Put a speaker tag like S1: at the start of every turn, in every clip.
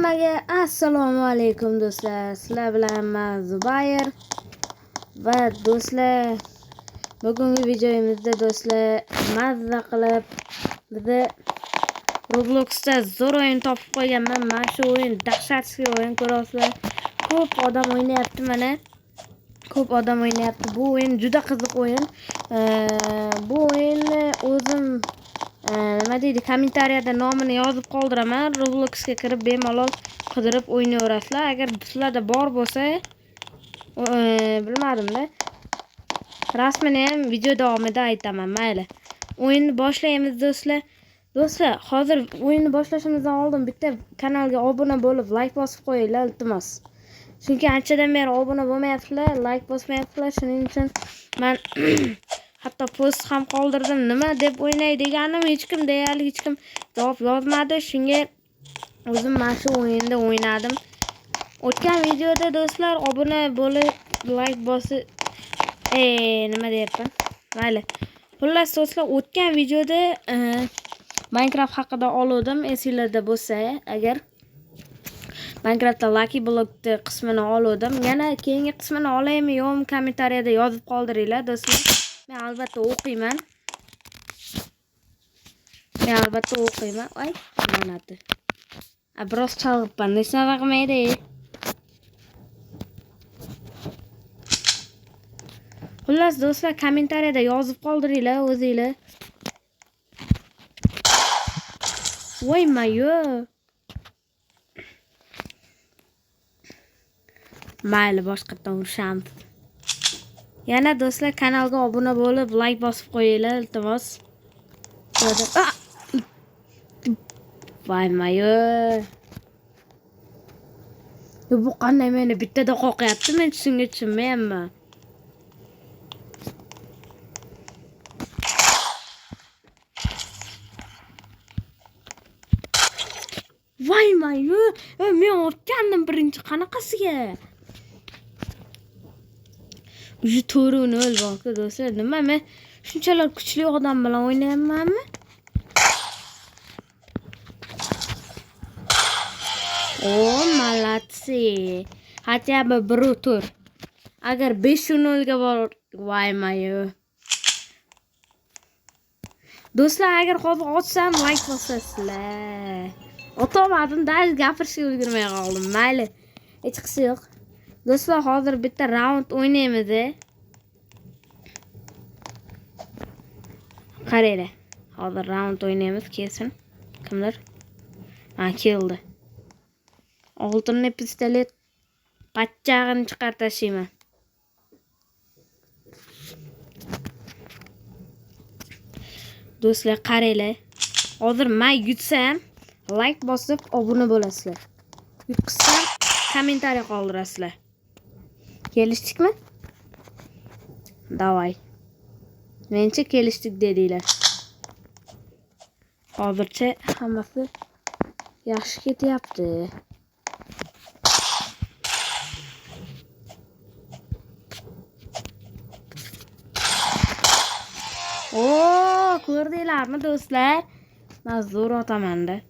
S1: Hammaga assalomu alaykum do'stlar. Sizlar bilan men Zubayr va do'stlar, bugungi videomizda do'stlar mazza qilib bizni Robloxda zo'r o'yin topib qo'yganman. Mana shu o'yin dahshatli o'yin, ko'rasizlar. Ko'p odam o'ynayapti mana. Ko'p odam o'ynayapti. Bu o'yin juda qiziq o'yin. Bu o'yinni o'zim nima deydi, kommentariyada nomini yozib qoldiraman. Robloxga kirib bemalol qidirib o'ynayverasizlar. Agar sizlarda bor bo'lsa, bilmadim-da. Rasmini ham video davomida aytaman, mayli. O'yinni boshlaymiz do'stlar. Do'stlar, hozir o'yinni boshlashimizdan oldin bitta kanalga obuna bo'lib, like bosib qo'yinglar, iltimos. Chunki anchadan beri obuna bo'lmayapsizlar, like bosmayapsizlar. Shuning uchun men hatto post ham qoldirdim. Nima deb o'ynay deganim hech kim deyarli hech kim javob yozmadi. Shunga o'zim mana shu o'yinda o'ynadim. O'tgan videoda do'stlar obuna bo'lib, like bosib, nima deyapman? Mayli. Xullas do'stlar, o'tgan videoda Minecraft haqida oluvdim, esinglarda bo'lsa agar. Minecraftda Lucky Block'ni qismini oluvdim. Yana keyingi qismini olaymi yo'qmi kommentariyada yozib qoldiringlar do'stlar. Men albatta o'qiyman. Men albatta o'qiyman. Voy, manati. Biroz chalg'ibman, hech narsa qilmaydi. Xullas do'stlar, kommentariyada yozib qoldiringlar o'zinglar. Voy mayo. Mayli, boshqatdan urishamiz. Yana do'stlar kanalga obuna bo'lib, like bosib qo'yinglar, iltimos. Voy mayo. Bu qanday meni bittada qoqyapti, men shunga tushunmayapman. Voy mayo, men otgandim birinchi qanaqasiga? Уже 4-0 borku do'stlar. Nima men shunchalar kuchli odam bilan o'ynayapmanmi? O, молодцы. Хотя бы bir tur. Agar 5-0 ga bor, voy mayo. Do'stlar, agar hozir otsam like bosasizlar. Otolmadim, da gapirishga ulgurmay qoldim. Mayli, hech qisi yo'q. Do'stlar, hozir bitta raund o'ynaymiz. Qaranglar. Hozir raund o'ynaymiz, kelsin. Kimdir? Ha, keldi. Oltinli pistolet pachchag'ini chiqarib tashlayman. Do'stlar, qaranglar. Hozir men yutsam, like bosib obuna bo'lasizlar. Yutqizsam, kommentariy qoldirasizlar. Kelishdikmi? Davay. Mencha kelishdik dedinglar. Hozircha hammasi yaxshi ketyapti. O, ko'rdinglarmi do'stlar? Men zo'r otaman-da.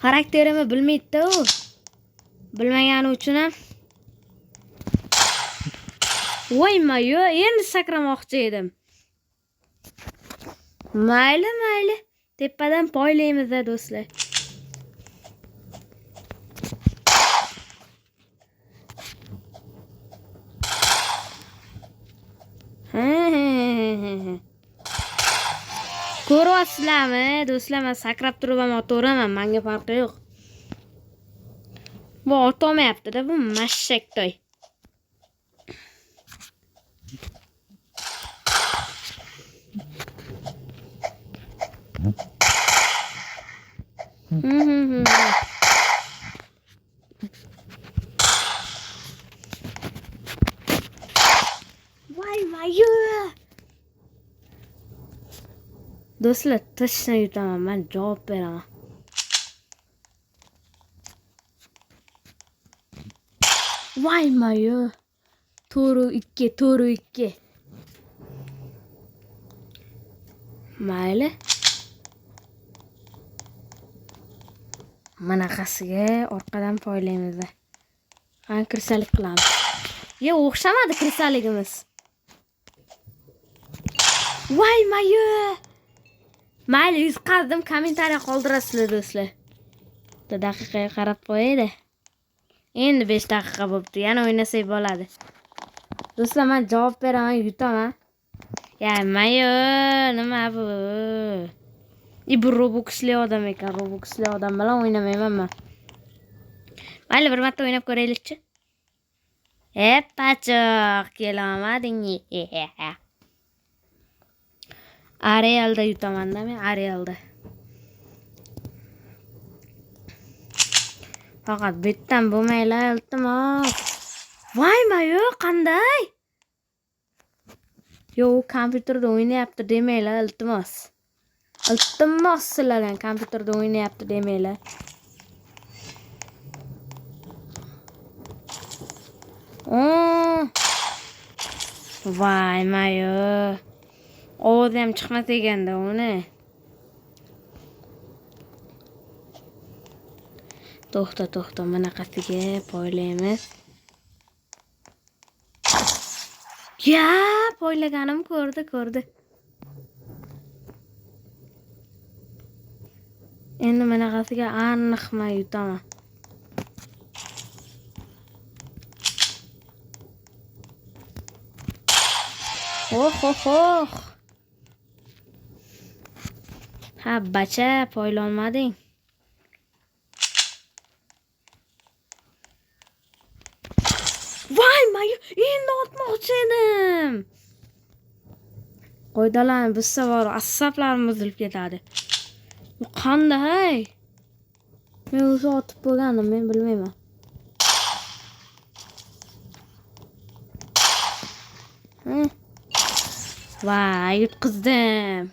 S1: Xarakterimni bilmaydi-da u. Bilmagani uchun ham. Voy mayo, endi sakramoqchi edim. Mayli, mayli. Tepadan poylaymiz-da do'stlar. Ko'ryapsizlarmi do'stlar, men sakrab turib ham otaveraman, menga farqi yo'q. Bu otolmayapti-da, bu mashshaktoy. Voy mayo. Do'stlar, tashdan yutaman, men javob beraman. Voy mayo. 4-2, 4-2. Mayli. Manaqasiga orqadan poylaymiz. Qani kirsalik qilamiz. Yo, o'xshamadi kirsaligimiz. Voy mayo. Mayli, yutqazdim, kommentariya qoldirasizlar do'stlar. Bitta daqiqaga qarab qo'yayda. Endi 5 daqiqa bo'pti. Yana o'ynasak bo'ladi. Do'stlar, men javob beraman, yutaman. Ya mayo, nima bu? Bu Robuxli odam ekan. Robuxli odam bilan o'ynamayman men. Mayli, bir marta o'ynab ko'raylikchi. Pachoq, kelolmading. Arealda yutaman-da men, Arealda. Faqat bitdan bo'lmanglar, iltimos. Voy mayo, qanday? Yo, u kompyuterda o'ynayapti demanglar, iltimos. Iltimos sizlardan kompyuterda o'ynayapti demanglar. Voy mayo. Ovozi ham chiqmas ekanda uni. To'xta, to'xta, bunaqasiga poylaymiz. Ya, poylaganim ko'rdi, ko'rdi. Endi bunaqasiga aniq men yutaman. Oh, oh, oh. Ha, bacha, poylolmading. Voy, mayo, endi otmoqchi edim. Qoidalarni buzsa bor, asablarim buzilib ketadi. Bu qanday? Men o'zi otib bo'lgandim, men bilmayman. Voy, yutqizdim.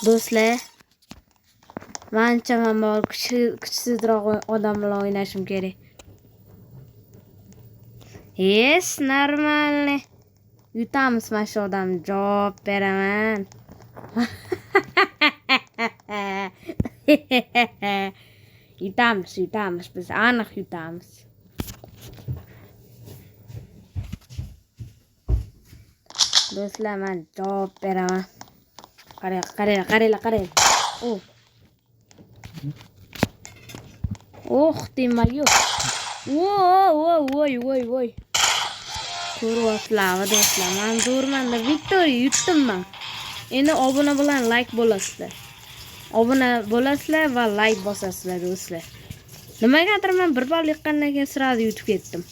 S1: Do'stlar, mancha men bor kuchsizroq odam bilan o'ynashim kerak. Yes, normalni. Yutamiz mana shu odamni, javob beraman. Yutamiz, yutamiz, biz aniq yutamiz. Do'stlar, men javob beraman. Qaranglar, qaranglar, qaranglar, qaranglar. Oh. Oh, demayu. Voy, voy, voy, voy, voy. Ko'ryapsizlarmi do'stlar? Men zo'rman-da, victory yutdim men. Endi obuna bilan like bo'lasizlar. Obuna bo'lasizlar va like bosasizlar do'stlar. Nimagadir men bir ball yiqqandan keyin sirada yutib ketdim.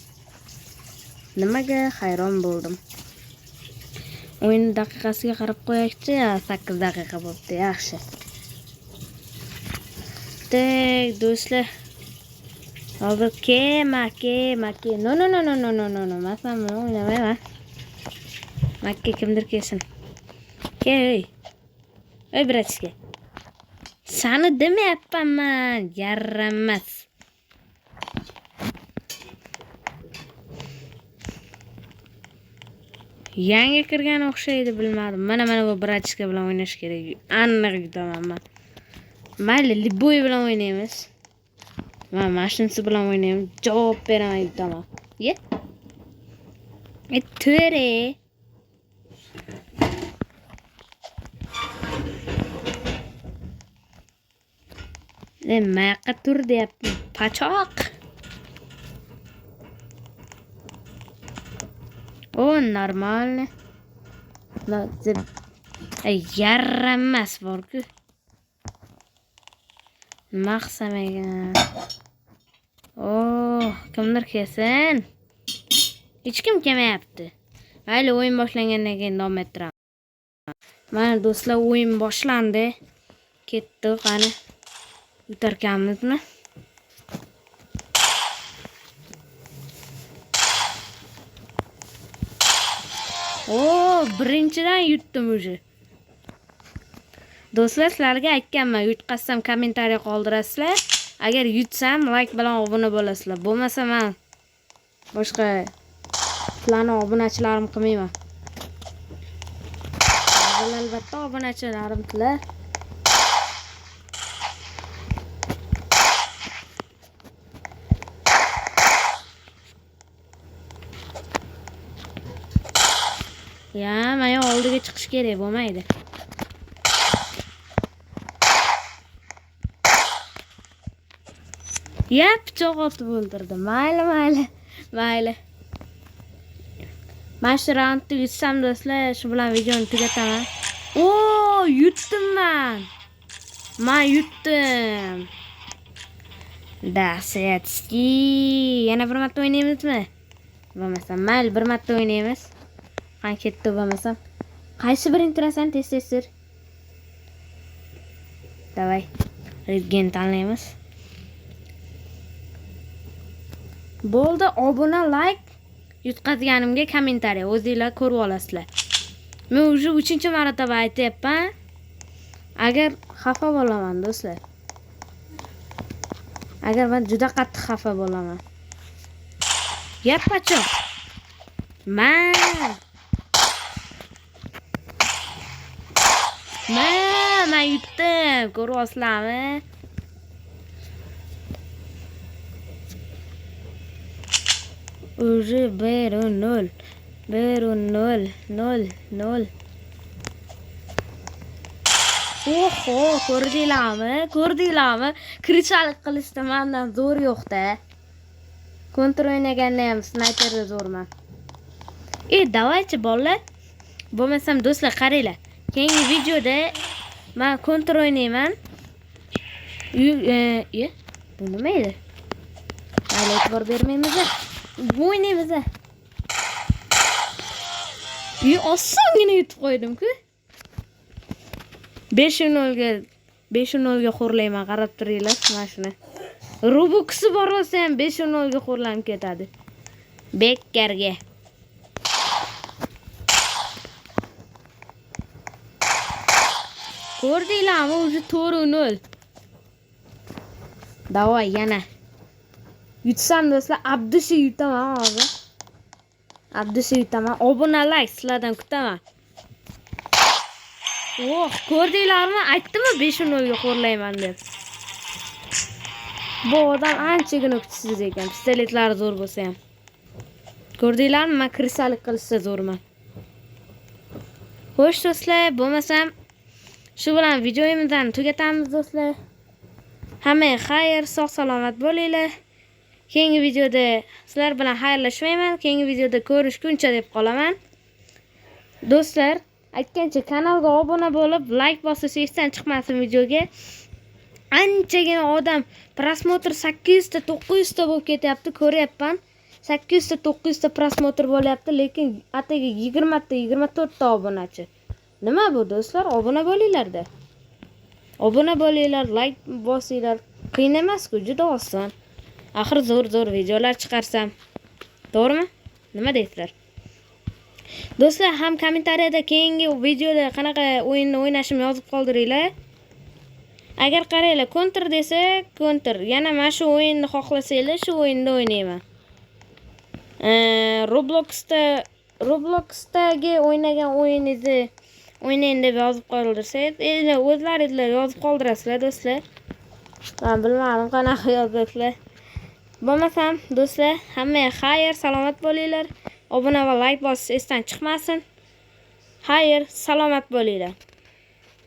S1: Nimaga hayron bo'ldim. O'yin daqiqasiga qarab qo'yakchi, 8 daqiqa bo'pti, yaxshi. Tek do'stlar. Hozir kema, kema, ke. No, no, no, no, no, no, no, no. Masalan, buni o'ynamayman. Makka kimdir kelsin. Kel, ey. Ey, bratishka. Sani demayapman, yaramas. Yangi kirgan o'xshaydi, bilmadim. Mana, mana bu bratishka bilan o'ynash kerak. Aniq yutaman men. Mayli, liboy bilan o'ynaymiz. Men mashinasi bilan o'ynayman. Javob beraman, yutaman. Ye? To're. Mayoqqa tur deyapti. Pachoq. O, normalni. Yaramas bor-ku. Nima qilsam ekan? Oh, kimdir kelsin. Hech kim kelmayapti. Mayli, o'yin boshlangandan keyin davom ettiraman. Mana do'stlar, o'yin boshlandi. Ketdi, qani. Yutarkanmizmi? Oh, birinchidan yutdim уже. Do'stlar, sizlarga aytganman, yutqazsam kommentariya qoldirasizlar. Agar yutsam, like bilan obuna bo'lasizlar. Bo'lmasa men boshqa sizlarni obunachilarim qilmayman. Albatta obunachilarim sizlar. Ya, mana oldiga chiqish kerak, bo'lmaydi. Ya, pichoq otib o'ldirdi. Mayli, mayli. Mayli. Mana shu raundni yutsam do'stlar, shu bilan videoni tugataman. O, yutdim man. Man yutdim. Dashetski. Yana bir marta o'ynaymizmi? Bo'lmasam, mayli, bir marta o'ynaymiz. Qani ketdi bo'lmasam. Qaysi birini turasan tez-tez sur. Давай. Redgen tanlaymiz. Bo'ldi, obuna, like, yutqazganimga kommentariya o'zinglar ko'rib olasizlar. Men уже 3-marotaba aytyapman. Agar xafa bo'laman do'stlar. Agar men juda qattiq xafa bo'laman. Yapachoq. Man. Man yutdim. Ko'ryapsizlarmi? Уже 1-0. 1-0. 0 0. Oho, ko'rdinglarmi? Ko'rdinglarmi? Krichalik qilishda mendan zo'r yo'q-da. Kontra o'ynaganda ham snayperda zo'rman. Давайте bolalar. Bo'lmasam do'stlar qaranglar. Keyingi videoda men kontra o'ynayman. Bu nima edi? Mayli, e'tibor bermaymiz. Bu o'ynaymiz. Osongina yutib qo'ydim-ku. 5-0ga 5-0ga xo'rlayman, qarab turinglar mana shuni. Robuxi bor bo'lsa ham 5-0ga xo'rlanib ketadi. Bekkarga. Ko'rdinglarmi? Уже 4-0. Davay yana. Yutsam do'stlar, Abdushi yutaman hozir. Abdushi yutaman. Obuna, like sizlardan kutaman. Oh, ko'rdinglarmi? Aytdimmi 5-0ga xo'rlayman deb. Bu odam anchagina kuchsiz ekan, pistoletlari zo'r bo'lsa ham. Ko'rdinglarmi? Men krisalik qilishda zo'rman. Xo'sh do'stlar, bo'lmasam shu bilan videomizni tugatamiz do'stlar. Hammaga xayr, sog' salomat bo'linglar. Keyingi videoda sizlar bilan xayrlashmayman. Keyingi videoda ko'rishguncha deb qolaman. Do'stlar, aytgancha kanalga obuna bo'lib, like bosish esdan chiqmasin videoga. Anchagina odam prosmotr 800 ta 900 ta bo'lib ketyapti, ko'ryapman. 800 ta 900 ta prosmotr bo'lyapti, lekin atigi 20 ta 24 ta obunachi. Nima bu do'stlar? Obuna bo'linglar-da. Obuna bo'linglar, like bosinglar. Qiyin emas-ku, juda oson. Axir zo'r-zo'r videolar chiqarsam. To'g'rimi? Nima deysizlar? Do'stlar, ham kommentariyada keyingi videoda qanaqa o'yinni o'ynashimni yozib qoldiringlar. Agar qaranglar, kontra desa, kontra. Yana mana shu o'yinni xohlasanglar, shu o'yinda o'ynayman. Robloxdagi o'ynagan o'yiningizni o'ynang deb yozib qoldirsangiz, endi o'zlaringizlar yozib qoldirasizlar do'stlar. Men bilmadim qanaqa yozasizlar. Bo'lmasam do'stlar, hammaga xayr, salomat bo'linglar. Obuna va like bosish esdan chiqmasin. Xayr, salomat bo'linglar.